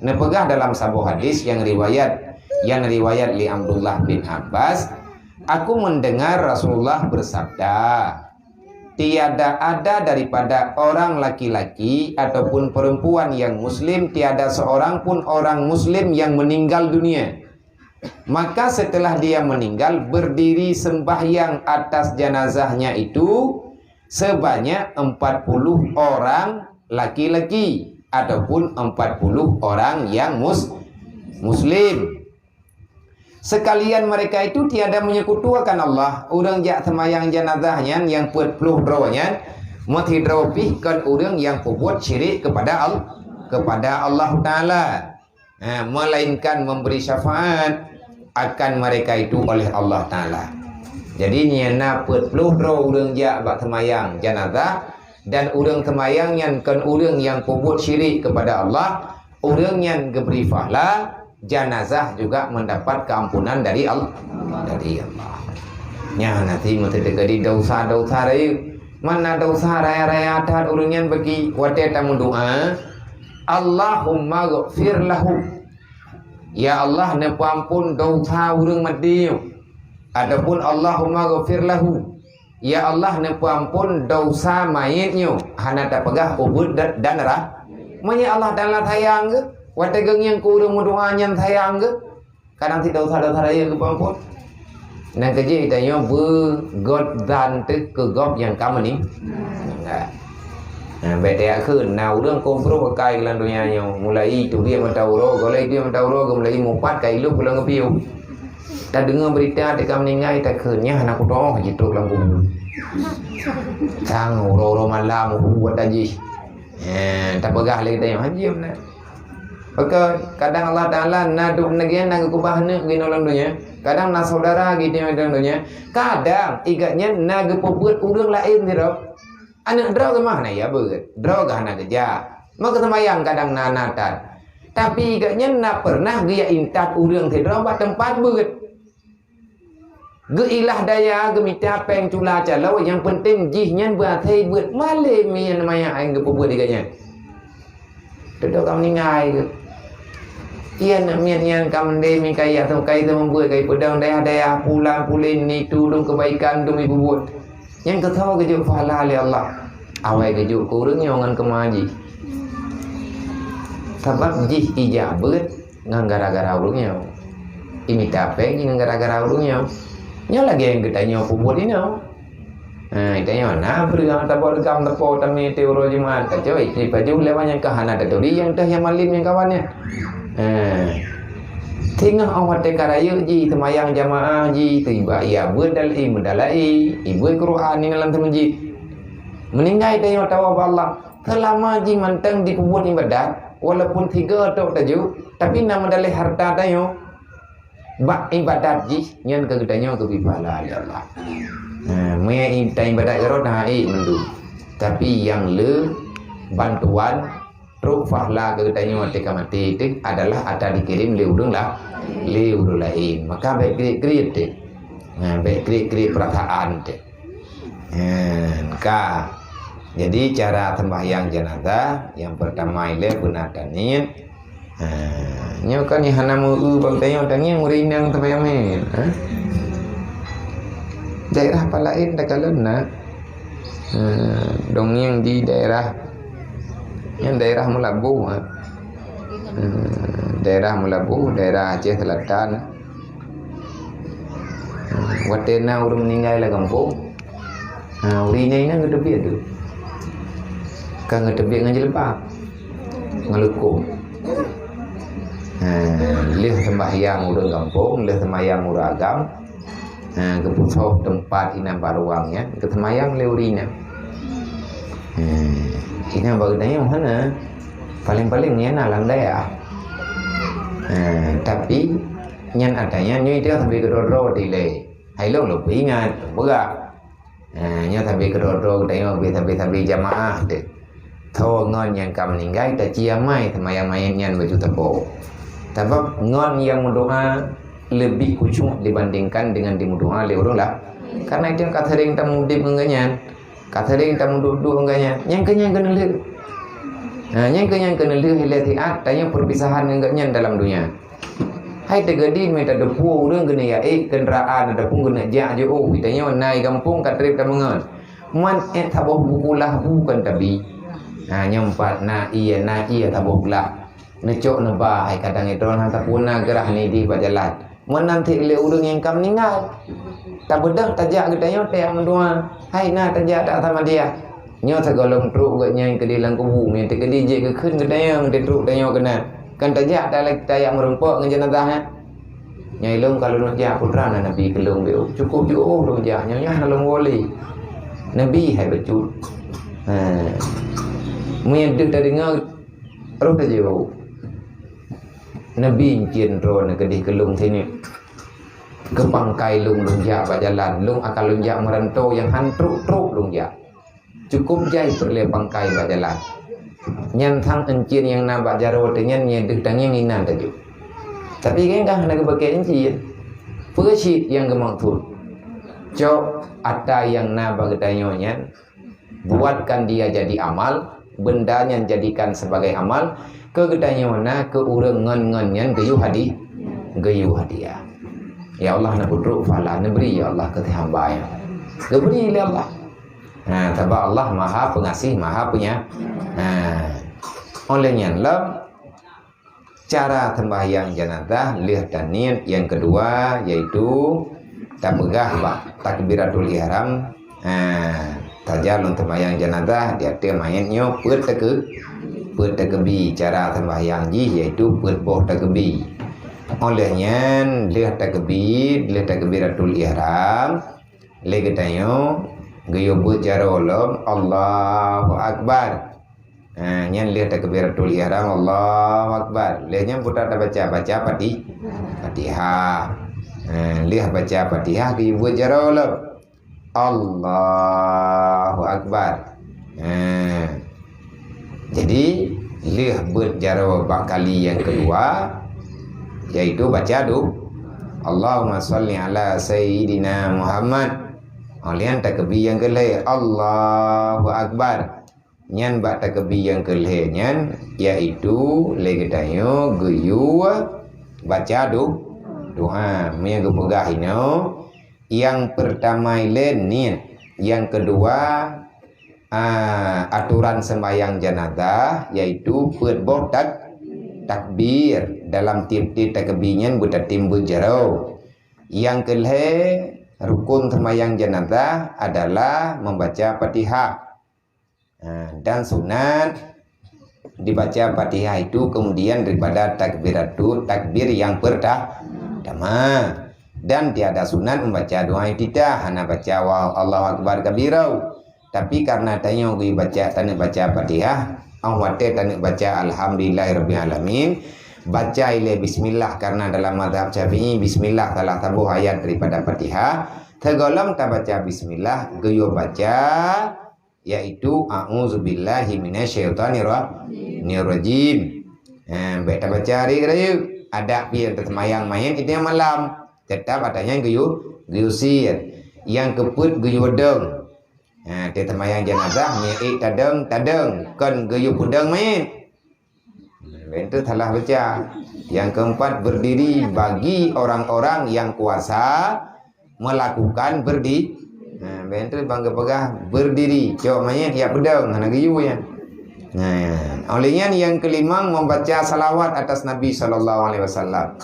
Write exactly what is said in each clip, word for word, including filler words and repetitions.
Neupeugah dalam saboh hadis nyang riwayat, nyang riwayat lé Abdullah bin Abbas, "Aku mendengar Rasulullah bersabda, tiada ada daripada orang laki-laki ataupun perempuan yang muslim, tiada seorang pun orang muslim yang meninggal dunia. Maka setelah dia meninggal, berdiri sembahyang atas jenazahnya itu sebanyak empat puluh orang laki-laki ataupun empat puluh orang yang mus-, muslim. Sekalian mereka itu tiada menyekutuakan Allah." Ureuëng jak seumayang jenazah nyan nyang peuet ploh droe nyan, meusidroe pih kon ureuëng nyang peubuet syirik kepada Al-, kepada Allah Taala. Ha, melainkan memberi syafaat akan mereka itu oleh Allah Taala. Jadi, nyan na peuet ploh droe ureuëng jak bak seumayang jenazah, dan ureuëng seumayang nyan kon ureuëng nyang peubuet syirik kepada Allah, ureuëng nyan geubri pahala, jenazah juga mendapat keampunan dari Allah, dari Allah. Nyan hana ti meuteudeuka di dosa-dosa rayeuk. Mana dosa raya-raya that ureuëng nyan bagi watée tameudoa, "Allahumma ghfir lahu." Ya Allah, neupeuampon dosa ureuëng maté nyoe. Ataupun, "Allahumma ghfir lahu." Ya Allah, neupeuampon dosa manyét nyoe. Hana tapeugah ubeuet da-, dan rah. Meunyoe Allah Taala sayang geuh, watée geungieng keu ureuëng meudoa nyan sayang geuh, kadang cit dosa-dosa rayeuk geupeuampon. Nyang keujeuet tanyoe beugot zan teuh keu gob nyang ka meuning-, meninggai. Nah, bék tajak kheun, na ureuëng kobroh kai lam donya nyoe, mulai tubiet mata uroe, golai tubiet mata uroe, mulai mupat ka ilop pulang geupiôh. Tadeungoe beurita teuka meuninggai, takheun, "Nyan hana kutoh jitrok lam kubu." Sang uroe-uroe malam, uhu buet tajih. Eh, tapeugah lé geutanyoe, "Haji, na." Maka, kadang Allah Taala na duek neugée na geukeubah aneuk geunoe lam donya. Kadang na syedara geutanyoe lam donya. Kadang igat nyan na geupeubuet ureuëng laén sidroe. Aneuk droe geuh mah na ya beuet, droe geuh hana geujak. Maka seumayang kadang na, na that. Tapi igat nyan na pernah geujak intat ureuëng sidroe bak teumpat beuet. Geuilah daya, geumita péng cula caloe, nyang peunteng jih nyan beuasai beuet malée miet manyang nyang geupeubuet igat nyan. Teudok ka meuninggai geuh. Iya aneuk miet nyan ka meundeh meukai ateueh kai teumeubeuet kai peudong dayah-dayah pulang pulen ni tulông keubaikan dum ipeubuet. Nyan keusoe geujok pahala lé Allah. Awai geujok keu ureuëng nyoe ngon keuma jih. Sabab jih ija beuet ngon gara-gara ureuëng nyoe. Imita péng jih ngon gara-gara ureuëng nyoe. Nyoe lagée nyang geutanyoe peubuet inoe. Ha, geutanyoe na beureung tabot reugam teupeu tamé teuh uroe Jumat. Tacok isi pajoh lewat nyang ka hana taturi nyang teuh nyang malem nyang kawan nyan. Ha. Singoh óh watée ka rayeuk jih, seumayang jamaah jih, tiba ia beuet dalai, meudalai, ibeuet Quran nyan lam seumeujid. Meuninggai tanyoe tawoe bak Allah. Seulama jih mantong jipeubuet iébadat, walaupun sigoe tok tajok, tapi na meudalai hareuta tanyoe bak iébadat jih, nyan keu geutanyoe geubri pahala lé Allah. Ha, meunyoe i-, ta iébadat keudroe, na ék mandum. Tapi nyang le bantuan trok pahala keu geutanyoe watée ka maté teuh adalah atra jikirém lé ureuëng la-, lé ureuëng laén. Maka bék kriet-kriet teuh. Ha, bék kriet-kriet peurasaan teuh. Ha, ka. Jadi, cara sembahyang jenazah, nyang pertama ilée beuna taniet. Ha, nyoe kan nyang hana meu-eu bak tanyoe, tangieng ureuëng inong sembahyang manyét, ha? Daerah apa laén takalon na? Ha, dongeng di daerah, nyang daerah Meulaboh, ha. Ha, daerah Meulaboh, daerah Aceh Selatan. Watée na ureuëng meuninggai lam gampông, ha, ureuëng inong-inong geuteubiet tu. Ka geuteubiet ngon jilbab, ngon leukom. Ha, lheueh sembahyang ureuëng gampông, lheueh sembahyang ureuëng agam, ha, geupeusoh teumpat inan bak ruang nyan, geuseumayang lé ureuëng inong. Ha, inong bak geutanyoe hana. Paléng-paléng nyan na lam dayah. Ha, tapi nyan atra nyan nyoe teuh sabe keudroe-droe dilée. Hai lôn lôn peuingat, lôn peugah. Ha, nyoe sabe keudroe-droe geutanyoe sabe-sabe jamaah teuh. Tho ngon nyang ka meuninggai taciamai seumayang manyét nyan baju sapo. Sabab ngon nyang meudoa leubeh khusyuk dibandingkan dengan dimeudoa lé ureuëng lah. Karena itu ka sering tamudeb ngon gobnyan. Ka sering tameuduek-duek ngon gobnyan, nyang keu nyan keuneulheueh. Ha, nyang keu nyang keuneulheueh lé siat, tanyoe peupisahan ngon gobnyan dalam donya. Hai teugadi mita deupue ureuëng keuneuk yaék keundaraan ataupun keuneuk jak jiôh, tanyoe na i gampông ka treb tameungon. Man ék saboh buku lahu kon tabi. Ha, nyoe pat na ié, na ié saboh glah. Neucok neuba hai kadang droe hana tapuna geurah nidi bak jalan. Meunan cit lé ureuëng nyang ka meuninggai. Tabeudôh tajak geutanyoe teuyak meudoa. Hai na tajak dak sama dia. Nyoe sigohlom trok gobnyan keudeh lam kubu, meuteukedi jeuet geukheun geutanyoe, meuteuk trok tanyoe keunan. Kan tajak tajak meurumpok ngon jeunazah nyan. Nyoe lôn ka lôn jak putra na nabi keu lôn beu. Cukup jiôh lôn jak, nyoe nyan lôn boleh. Nabi hai bacut. Ha. Meunyoe deuh tadeungoe roh tajiôh. Nabi encien droe neukeudeh keu lôn sineuk. Keu pangkai lôn, lôn jak bak jalan. Lôn akan lôn jak meuranto nyang han trok-trok lôn jak. Cukup jai peureulée pangkai bak jalan. Nyan sang encien nyang na bak jaroe teuh nyan nyang deuh tangieng inan tajok. Tapi kan ka hana geubakée encien. Peue cit nyang geumaksud? Cok ata nyang na bak geutanyoe nyan, buatkan dia jadi amal, benda nyan jadikan sebagai amal, keu geutanyoe na keu ureuëng ngon-ngon nyan geuyue hadi-, geuyue hadiah. Ya Allah, neupeutrok pahala, neubri ya Allah keu hamba nyan. Geubri lé Allah. Ha, sabab Allah Maha Pengasih, Maha Penya-, ha. Oleh nyan lom cara sembahyang jenazah lheueh taniet nyang keudua, yaitu tapeugah bak takbiratul ihram. Ha, saja lôn sembahyang jenazah di ateueh mayét nyoe peuet takeu-, peuet takeubi. Cara sembahyang jih yaitu peuet boh takeubi. Oleh nyan lheueh takeubi, lheueh takbiratul ihram, lé geutanyoe geuyue buet jaroe lom, Allahu Akbar. Ha, nyan lheueh takbiratul ihram, Allahu Akbar. Lheueh nyan putra tabaca, baca Fati-, Fatihah. Ha, lheueh baca Fatihah geuyue buet jaroe lom, Allahu Akbar. Ha. Jadi lheueh buet jaroe bak kali nyang keudua, yaitu baca du-, Allahumma shalli ala sayyidina Muhammad. Ha, lheueh nyan takeubi nyang keulhée, Allahu Akbar. Nyan bak takeubi nyang keulhée nyan, yaitu lé geutanyoe geuyue baca du-, doa. Meunyoe geupeugah inoe, nyang peurtama ilée niet, nyang keudua, ah, aturan sembahyang jenazah, yaitu peuet boh tak-, takbir. Dalam tieb-tieb takbir nyan beutatem buet jaroe. Nyang keulhée rukon sembahyang jenazah adalah membaca Fatihah. Ha, dan sunat dibaca Fatihah itu kemudian daripada takbiratul takbir yang perta-, pertama. Dan tiada sunat membaca doa iftitah, hana baca wa-, Allahu Akbar kabira. Tapi karena tanyoe geubaca, taneuk baca Fatihah, 'oh watée taneuk baca Alhamdulillahirabbil alamin, baca ilée bismillah, karena dalam mazhab Syafi'i bismillah salah saboh ayat daripada Fatihah. Sigohlom tabaca bismillah, geuyue baca yaitu a'udzubillahi minasyaitonirrajim. Ha, bék tabaca hari rayeuk. Adak pih teuseumayang mayét itu nyang malam. Teutap ata nyan geuyue, geuyue sir. Nyang keupeuet geuyue dong. Ha, teuseumayang jenazah, meuék tadong, tadong. Kon geuyue peudong mayét. Bék tu salah baca. Yang keempat, berdiri bagi orang-orang yang kuasa melakukan berdi-, ha, bék tu bang geupeugah berdiri, cok mayét yak peudong, hana geuyue nyan. Nah, oleh nyan yang kelima membaca salawat atas Nabi sallallahu alaihi wasallam.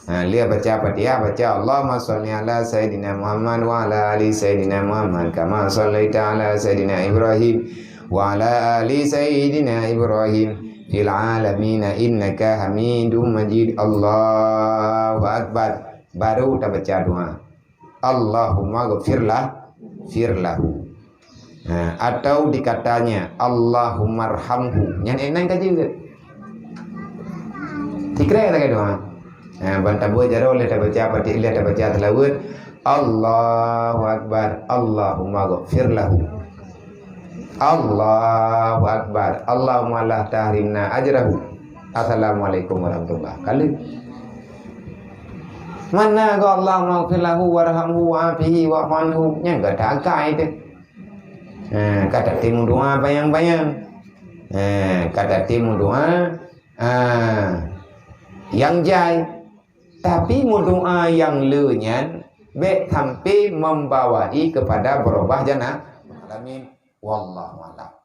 Ha, lheueh baca Fatihah, baca Allahumma shalli ala sayyidina Muhammad wa ala ali sayyidina Muhammad kama shallaita ala sayyidina Ibrahim wa ala ali sayyidina Ibrahim fil alamin innaka Hamidum Majid. Allahu Akbar. Baru tabaca doa. Allahumma ghfirlah, firlahu. Ha, atau dikatanya, Allahummarhamhu. Nyan ék nan ka jeuet. Sikrek lagée doa. Ha, ban tabuet jaroe lheueh tabaca Fatihah, lheueh tabaca salawat. Allahu Akbar. Allahumma ghfirlahu. Allahu Akbar. Allahumma la tahrimna ajrahu. Assalamualaikum warahmatullah. Kali. Mana go Allahumma ghfirlahu warhamhu wa'afihi wa'fu anhu. Nyang gata akai teuh. Ha, ka tatem doa panyang-panyang. Eh, ka tatem meudoa, ah, nyang jai. Tapi meudoa nyang le nyan bèk sampai membawai kepada berubah jana-, alamin. Wallahu a'lam.